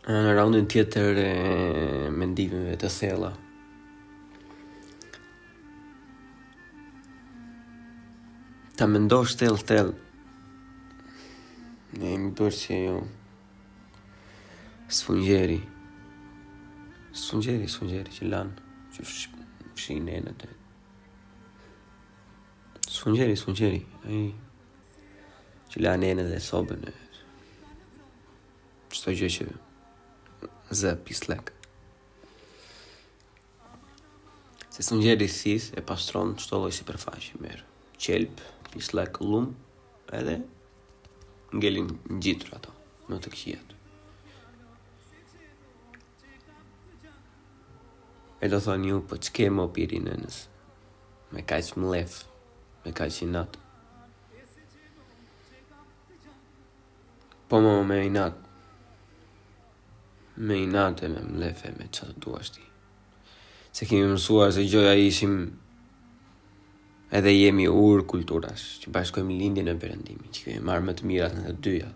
Në raundin tjetër e mendimeve të thella. Ta mendosh thellë thellë. Ne jemi bërë si ajo sfungjeri. Sfungjeri, sfungjeri që lan, që fshin enët e. Sfungjeri, sfungjeri, ai që lan enët dhe sobën e. Çdo gjë që zë pisllëk. Se sfungjeri thith e pastron çdo lloj sipërfaqe, merr qelb, pisllëk, llum, edhe ngelin ngjitur ato më të këqijat. E do thoni ju, po ç'ke mo biri nënës? Me kaq mllef, me kaq inat. Po mo me inat. Me inat e me mllef e me ça të duash ti. Se kemi mësuar se gjoja ishim edhe jemi urë kulturash, që bashkojmë lindjen e perëndimin, që kemi marrë më të mirat nga të dyja.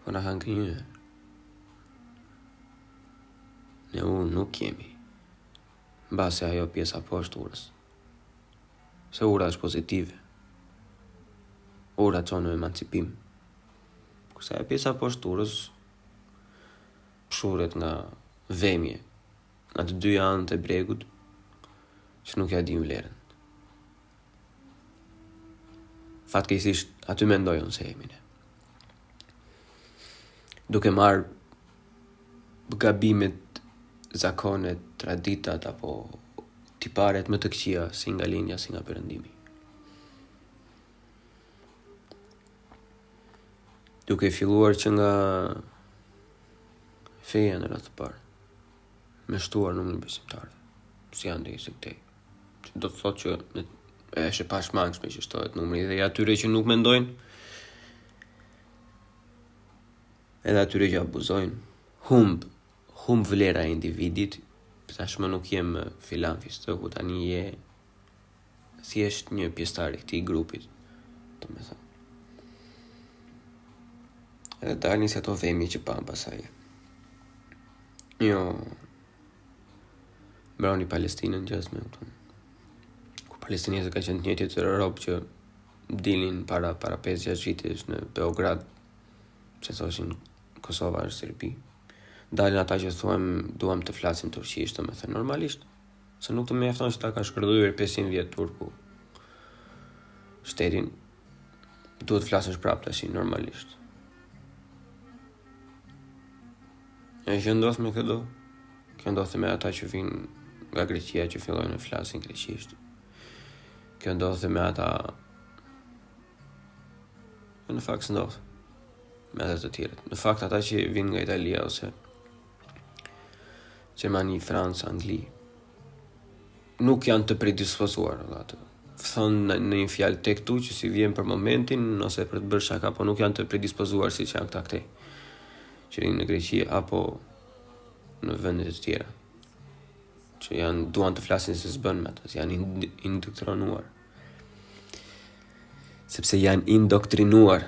Po na kanë gënjyer. Ne urë nuk jemi. Mbase ajo pjesa poshtë urës. Se ura është pozitive. Ura çon në emancipim. Kurse ajo pjesa poshtë urës pshuret nga vemje, nga të dyja anët e bregut, që nuk ia dinë vlerën. Fatkeqësisht, aty mendoj unë se jemi ne. Duke marrë gabimet, zakonet, traditat apo tiparet më të këqija si nga lindja si nga perëndimi. Duke filluar që nga feja në radhë të parë, me shtuar numrin e besimtarëve, si andej si këtej. Që do të thotë që në, është e pashmangshme që shtohet numri dhe i atyre që nuk mendojnë, edhe atyre që abuzojnë, humb, humb vlera e individit, tashmë nuk je më filan fistëku, tani je thjesht një pjesëtar i këtij grupit, domethënë. Edhe dalin si ato vemje që pamë pastaj. Jo, mbroni Palestinën gjasme, kupton. Kur palestinezët kanë qenë të njëjtit rob që dilnin para para 5-6 vitesh në Beograd, që thoshin Kosova është Serbi. Dalin ata që thuajm duam të flasim turqisht, domethënë normalisht, se nuk të mjafton që ta ka shkërdhyer 500 vjet turku shtetin, duhet të flasësh prapë tash normalisht. E kjo ndodh me këdo. Kjo ndodh me ata që vijnë nga Greqia që fillojnë të flasin greqisht. Kjo ndodh me ata Në fakt s'ndodh me ata të tjerët. Në fakt ata që vijnë nga Italia ose Gjermani, Francë, Angli nuk janë të predispozuar në atë. Thonë në, në një fjalë tek tu që s'i vjen për momentin ose për të bërë shaka, po nuk janë të predispozuar siç janë këta këtej. Që rrinë në Greqi apo në vende të tjera. Që janë duan të flasin se s'bën me atë, janë indoktrinuar. Sepse janë indoktrinuar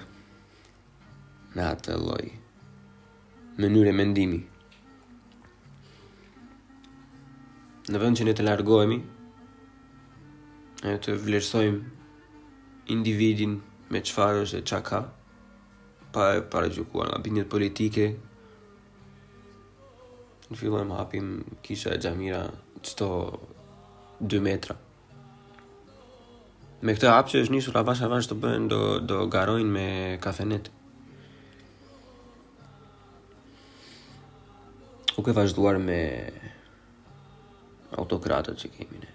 në atë lloj mënyre mendimi. Në vend që ne të largohemi, e të vlerësojmë individin me çfarë është e ça ka, pa e paragjykuar nga bindjet politike, ne fillojmë hapim kisha e xhamira çdo 2 metra. Me këtë hap që është nisur avash avash të bëhen do do garojnë me kafenet. Duke vazhduar me autokratët që kemi ne.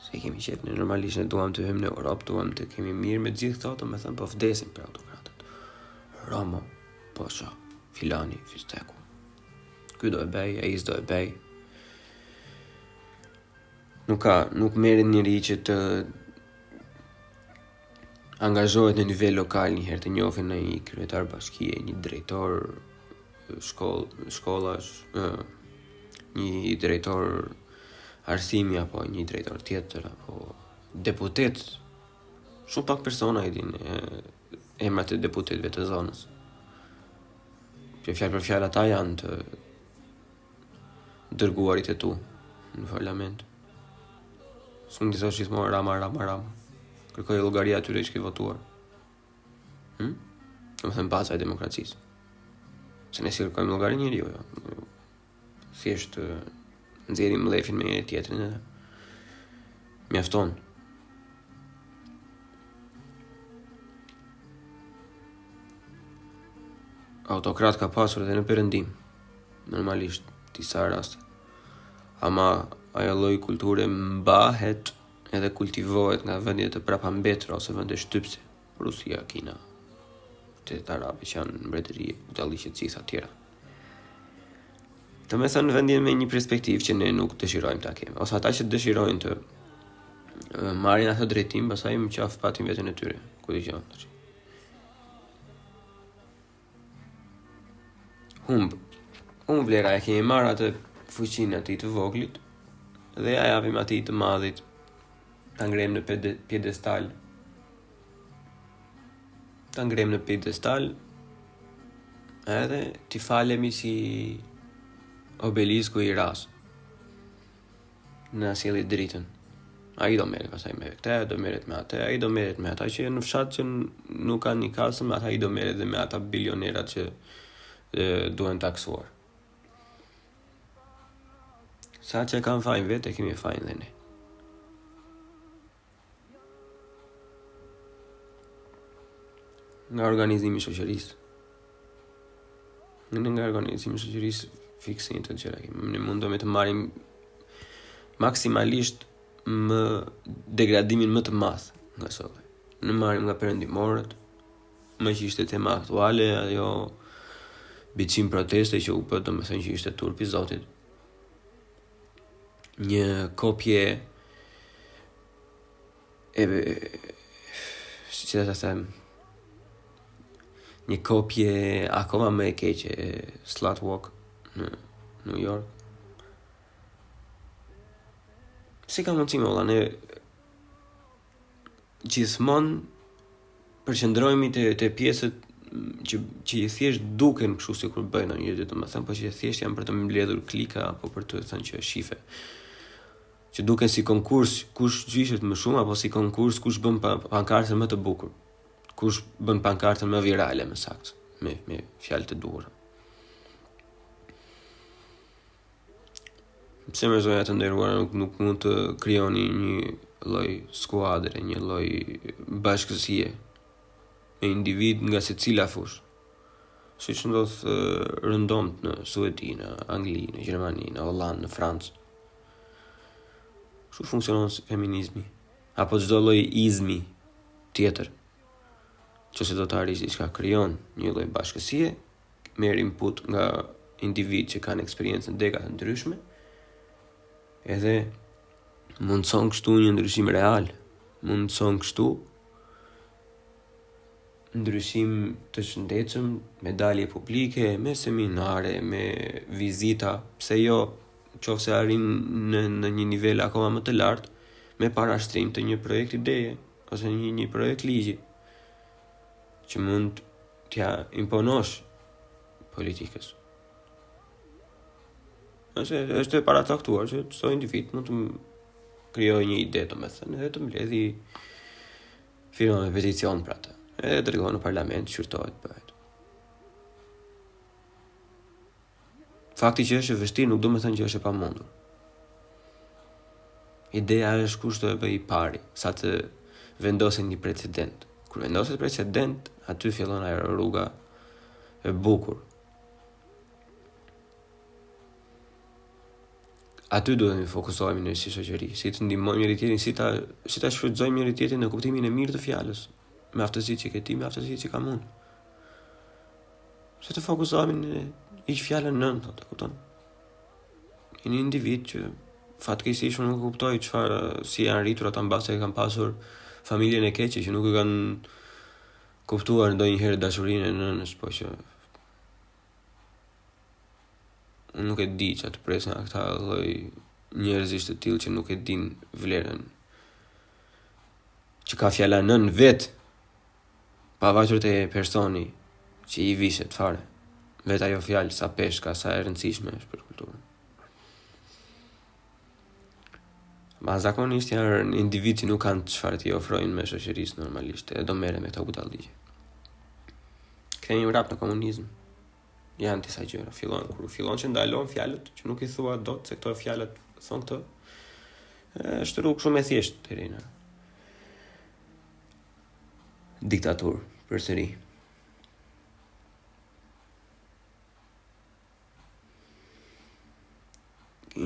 Se kemi qejf, ne normalisht ne duam të hyjmë në Europë, duam të kemi mirë me të gjithë këto, domethënë po vdesim për autokratët. Rama, po ça, filani, fisteku. Ky do e bëj, ai s'do e bëj. Nuk ka, nuk merret njeri që të angazhohet në nivel lokal një herë të njohin në një kryetar bashkie, një drejtor shkoll, shkollash, një drejtor arsimi apo një drejtor tjetër apo deputet. Shumë pak persona i dinë emrat e deputetëve të zonës. Që fjalë për fjalë ata janë të dërguarit e tu në parlament. S'mund t'i thosh gjithmonë Rama, Rama, Rama. Kërkoju llogari atyre që ke votuar. Hm? Domethënë baza e demokracisë. Se ne s'i kërkojmë llogari njeriu, jo. Thjesht nxjerrim mllefin me njëri tjetrin edhe mjafton. Autokrat ka pasur edhe në perëndim, normalisht, disa raste. Ama ajo lloj kulture mbahet edhe kultivohet nga vende të prapambetura ose vende shtypëse, Rusia, Kina, shtetet arabe që janë mbretëri, budalliqe të gjitha tjera. Domethënë vende me një perspektivë që ne nuk dëshirojmë ta kemi, ose ata që dëshirojnë të marrin atë drejtim, pastaj më qafë patin veten e tyre, ku dëgjon tash. Humb. Humb vlera e kemi marrë atë fuqinë atij të voglit dhe ia japim atij të madhit ta ngrejmë në piedestal. Ta ngrejmë në piedestal edhe t'i falemi si obelisku i rasë. Na sjelli dritën. Ai do merret pastaj me këtë, do merret me atë, ai do merret me ata që janë në fshat që nuk kanë një kasëm, ata ai do merret dhe me ata bilionerat që e, duhen taksuar. Sa që kanë fajin vetë, e kemi fajin dhe ne. Nga organizimi i shoqërisë. Ne nga organizimi i shoqërisë fiks të njëjtat gjëra kemi. Ne mundohemi të marrim maksimalisht më degradimin më të madh nga sot. Ne marrim nga perëndimorët, meqë ishte tema aktuale, ajo biçim proteste që u bë, domethënë që ishte turp i Zotit. Një kopje e si ta them një kopje akoma më e keqe e Slut Walk në New York. Si ka mundësi më valla, ne gjithmonë përqendrohemi te te pjesët që që thjesht duken kështu sikur bëjnë ndonjë gjë, domethënë, po që thjesht janë për të mbledhur klika apo për të thënë që shife. Që duken si konkurs kush zhvishet më shumë apo si konkurs kush bën pankartën më të bukur. Kush bën pankartën më virale, më saktë, me me fjalë të duhura. Pse more zonja të nderuara nuk, nuk mund të krijoni një lloj skuadre, një lloj bashkësie me individ nga secila fushë. Siç ndodh rëndomt në Suedi, në Angli, në Gjermani, në Hollandë, në Francë. Kështu funksionon feminizmi apo çdo lloj izmi tjetër. Që se do të arrish diçka krijon një lloj bashkësie, merr input nga individë që kanë eksperiencë në dega të ndryshme, edhe mundëson kështu një ndryshim real, mundëson kështu ndryshim të shëndetshëm me dalje publike, me seminare, me vizita, pse jo, qoftë se arrin në, në një nivel akoma më të lartë, me parashtrim të një projekt ideje ose një një projekt ligji që mund t'ia imponosh politikës. Është është e paracaktuar që çdo individ mund të krijojë një ide, domethënë, edhe të mbledhi firma me peticion për atë. Edhe dërgon në parlament, shqyrtohet, bëhet. Fakti që është e vështirë nuk do me thënë që është e pamundur. Ideja është kush do e bëjë i pari, sa të vendoset një precedent. Kur vendoset precedent, aty fillon ajo rruga e bukur. Aty duhet të fokusohemi ne si shoqëri, si të ndihmojmë njëri tjetrin, si ta si ta shfrytëzojmë njëri tjetrin në kuptimin e mirë të fjalës, me aftësitë që ke ti, me aftësitë që kam unë. Se të fokusohemi në hiq fjalën nënë, thotë, kupton? Një individ që fatkeqësisht unë nuk e kuptoj çfarë si janë rritur ata mbase e kanë pasur familjen e keqe që nuk e kanë kuptuar ndonjëherë dashurinë e nënës, po që unë nuk e di çfarë të pres nga këta lloj njerëzish të tillë që nuk e din vlerën që ka fjala nënë vetë Pa vajtur te personi që i vishet fare. Vetë ajo fjalë sa peshë ka, sa e rëndësishme është për kulturën. Ma zakonisht janë individë që nuk kanë çfarë t'i ofrojnë më shoqërisë normalisht, edhe do merren me këto budalliqe. Kthehemi mbrapsht në komunizëm. Janë disa gjëra, fillon kur fillon që ndalon fjalët që nuk i thua dot se këto fjalët thon këtë. Është rrugë shumë e thjeshtë deri në diktaturë përsëri.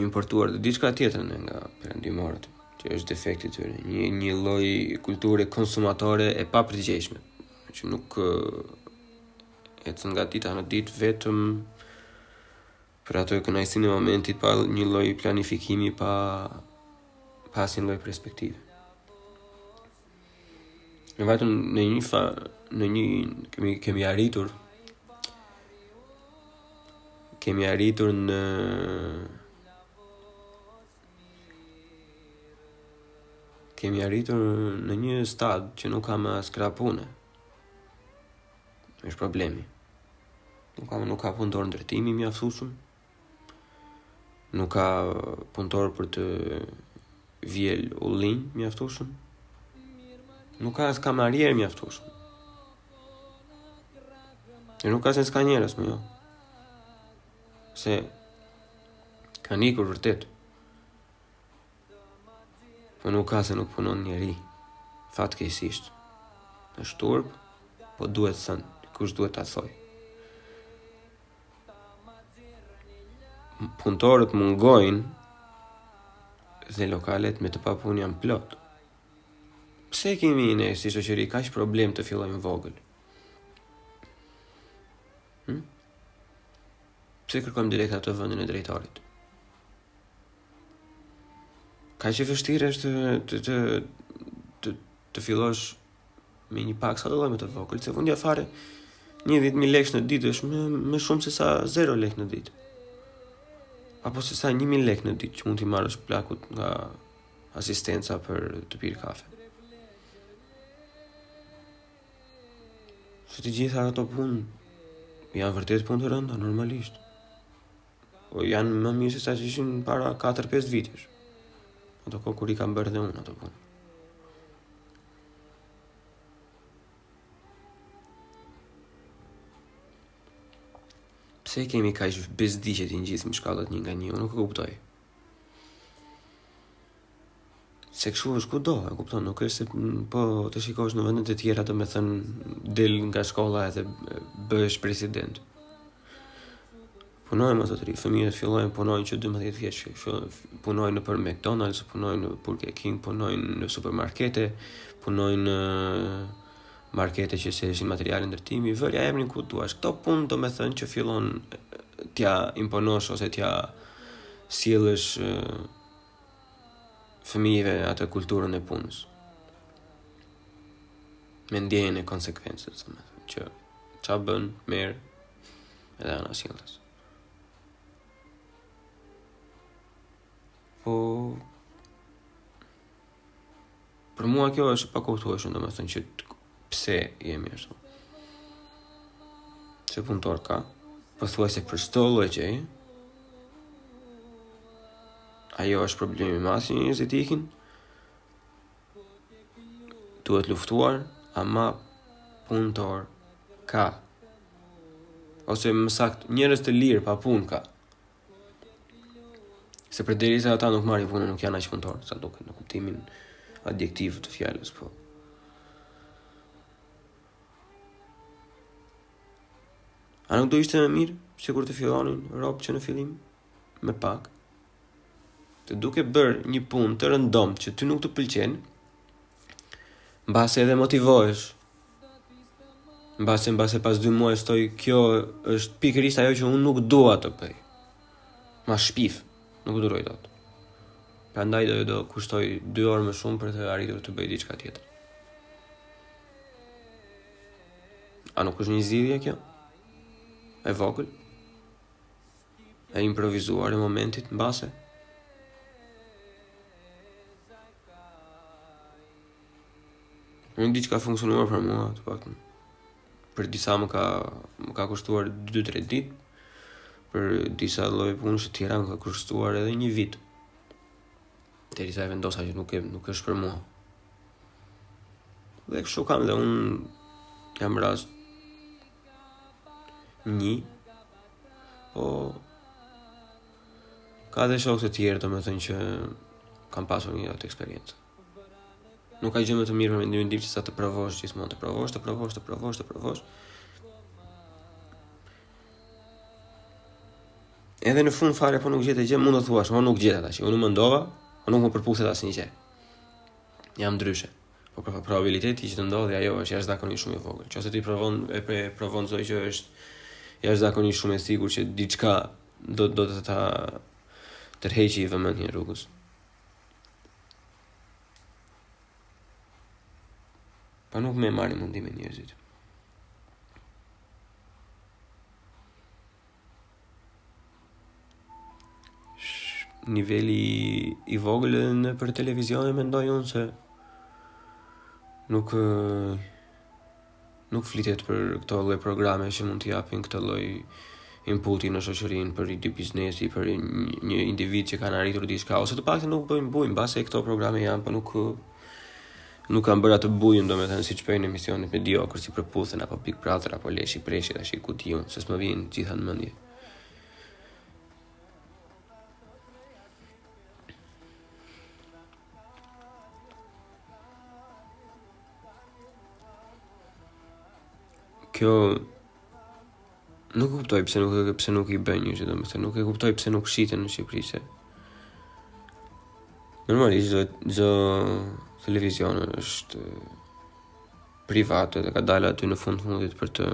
Importuar dhe diçka tjetër ne nga perëndimorët, që është defekti i tyre, një një lloj kulture konsumatore e papërgjegjshme, që nuk ecën nga dita në ditë vetëm për atë kënaqësinë e momentit pa një lloj planifikimi, pa pa asnjë lloj perspektive. Ne vajtëm në një fa, në një kemi kemi arritur kemi arritur në kemi arritur në një stad që nuk ka më as krah pune. Është problemi. Nuk ka nuk ka punëtor ndërtimi mjaftueshëm. Nuk ka punëtor për të vjel ullinj mjaftueshëm. Nuk ka as kamarier mjaftueshëm. E nuk ka se s'ka njerëz më jo. Se kanë ikur vërtet. Po nuk ka se nuk punon njeri. Fatkeqësisht. Është turp, po duhet thënë, dikush duhet ta thojë. Punëtorët mungojnë dhe lokalet me të papunë janë plot. Pse kemi ne si shoqëri kaq problem të fillojmë vogël? Hm? Pse kërkojmë direkt atë vendin e drejtorit? Kaq e vështirë është të të të, të fillosh me një pagë sado më të vogël, se fundja fare një 10.000 lekë në ditë është më, më shumë se sa 0 lekë në ditë. Apo se sa 1.000 lekë në ditë që mund t'i marrësh plakut nga asistenca për të pirë kafe. Se të gjitha ato punë janë vërtet punë të rënda, normalisht. Po janë më mirë se sa që ishin para 4-5 vitesh. Ato kohë kur i kam bërë dhe unë ato punë. Pse kemi kaq bezdi që t'i ngjisim shkallët një nga një, unë nuk e kuptoj. Se kështu është kudo, e kupton, nuk është se po të shikosh në vendet e tjera, domethënë del nga shkolla edhe bëhesh president. Punojnë mo zotëri, fëmijët fillojnë punojnë që 12 vjeç, punojnë nëpër McDonald's, punojnë në Burger King, punojnë në supermarkete, punojnë në markete që shesin materiale ndërtimi, vërja emrin ku duash. Këto punë domethënë që fillon t'ja imponosh ose t'ja sjellësh fëmijëve atë kulturën e punës. Me ndjenjën e konsekuencës, domethënë që ça bën, merr edhe anasjelltas. Po për mua kjo është e pakuptueshme, domethënë që pse jemi ashtu. Se punëtor ka, pothuajse për çdo lloj gjëje. Ajo është problemi i madh që njerëzit ikin. Duhet luftuar, ama punëtor ka. Ose më saktë, njerëz të lirë pa punë ka. Se përderisa ata nuk marrin punë, nuk janë aq punëtorë, sa duket në kuptimin adjektiv të fjalës, po. A nuk do ishte më mirë sikur të fillonin robt që në fillim me pak? Të duke bërë një punë të rëndomtë që ty nuk të pëlqen, mbase edhe motivohesh. Mbase mbase pas dy muajsh thua kjo është pikërisht ajo që unë nuk dua të bëj. Ma shpif, nuk duroj dot. Prandaj do do kushtoj dy orë më shumë për të arritur të bëj diçka tjetër. A nuk është një zgjidhje kjo? E vogël? E improvizuar e momentit mbase? Unë di që ka funksionuar për mua, të paktën. Për disa më ka më ka kushtuar 2-3 ditë, për disa lloje punësh të tjera më ka kushtuar edhe një vit. Derisa e vendosa që nuk e nuk është për mua. Dhe kështu kam dhe unë jam rast një, po ka dhe shokë të tjerë, domethënë që kanë pasur një atë eksperiencë. Nuk ka gjë më të mirë për mendimin tim se sa të provosh gjithmonë, të provosh, të provosh, të provosh, të provosh. Edhe në fund fare po nuk gjete gjë, mund të thuash, unë nuk gjeta tash, unë mendova, po nuk më përputhet asnjë gjë. Jam ndryshe. Po pra, probabiliteti që të ndodhi ajo është jashtëzakonisht shumë i vogël. Nëse ti provon e pre, provon çdo gjë është jashtëzakonisht shumë e sigurt që diçka do do të ta tërheqë vëmendjen rrugës. Pa nuk më marrin mundimin njerëzit. Niveli i vogël edhe nëpër televizione mendoj unë se nuk nuk flitet për këto lloj programe që mund të japin këtë lloj inputi në shoqërinë për ide biznesi, për një individ që kanë arritur diçka ose të paktën nuk bëjnë bujë, mbase këto programe janë, po nuk nuk kanë bërë atë bujën, domethënë siç bëjnë emisionet mediokër si Përputhen apo Big Brother apo Leshi Preshi tash ku di unë, se s'më vijnë të gjitha në mendje. Kjo nuk e kuptoj pse nuk e pse nuk i bëjnë njerëzit, domethënë nuk e kuptoj pse nuk shiten në Shqipëri se normalisht çdo çdo televizion është privat edhe ka dalë aty në fund fundit për të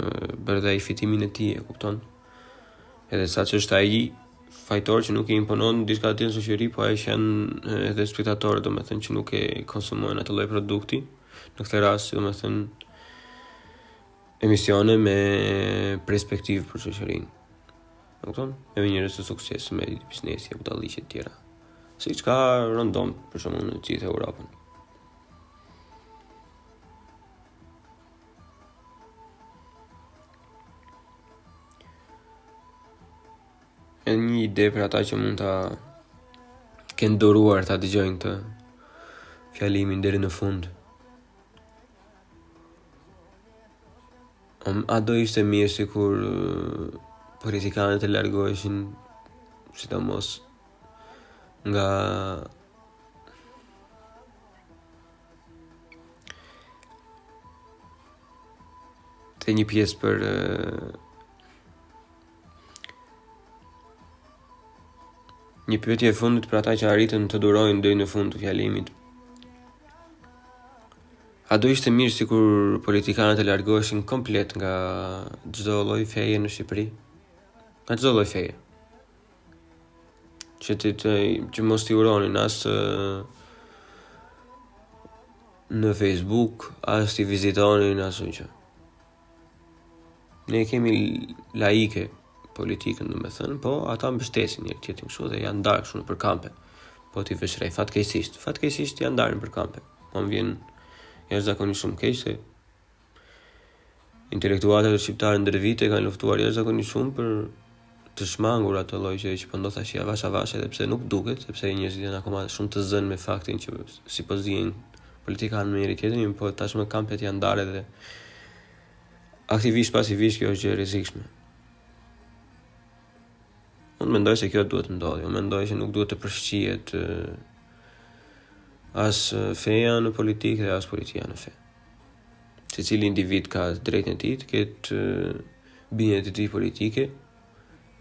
bërë dhe ai fitimin e tij, e kupton? Edhe sa që është ai fajtor që nuk i imponon diçka të tillë në shoqëri, po ai që janë edhe spektatorë, domethënë që nuk e konsumojnë atë lloj produkti. Në këtë rast, domethënë emisione me perspektivë për shoqërinë. E kupton? Me njerëz të suksesshëm, me biznesi e budalliqe të tjera. Siç ka rëndom, për shembull në gjithë Europën. E një ide për ata që mund ta kenë duruar ta dëgjojnë këtë fjalimin deri në fund. Um, a do ishte mirë sikur uh, politikanët të largoheshin sidomos nga Te një pjesë për një pyetje e fundit për ata që arritën të durojnë deri në fund të fjalimit. A do ishte mirë sikur politikanët të largoheshin komplet nga çdo lloj feje në Shqipëri? Nga çdo lloj feje. Që të, të që mos t'i uronin as në Facebook, as t'i vizitonin asnjë gjë. Ne kemi laike politikën, domethënë, po ata mbështesin njëri tjetrin kështu dhe janë ndarë kështu nëpër kampe. Po t'i vësh re, fatkeqësisht, fatkeqësisht janë ndarë nëpër kampe. Po më vjen jashtëzakonisht shumë keq se intelektualët shqiptarë ndër vite kanë luftuar jashtëzakonisht shumë për të shmangur atë lloj gjëje që po ndodh tash avash avash edhe pse nuk duket, sepse njerëzit janë akoma shumë të zënë me faktin që si po zihen politikanët me njëri tjetrin, po tashmë kampet janë ndarë edhe aktivisht pasivisht kjo është gjë e rrezikshme. Unë mendoj se kjo duhet të ndodhë. Unë mendoj se nuk duhet të përfshihet as feja në politikë dhe as politika në fe. Secili individ ka të drejtën e tij të ketë bindjet e tij politike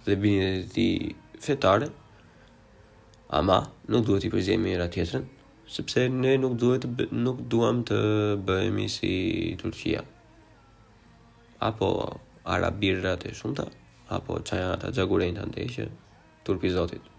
dhe bindjet e tij fetare, ama nuk duhet t'i përziejmë me njëra tjetrën, sepse ne nuk duhet të nuk duam të bëhemi si Turqia apo arabirrat e shumta apo ça janë ata xhagurenjtë andej që turpi zotit.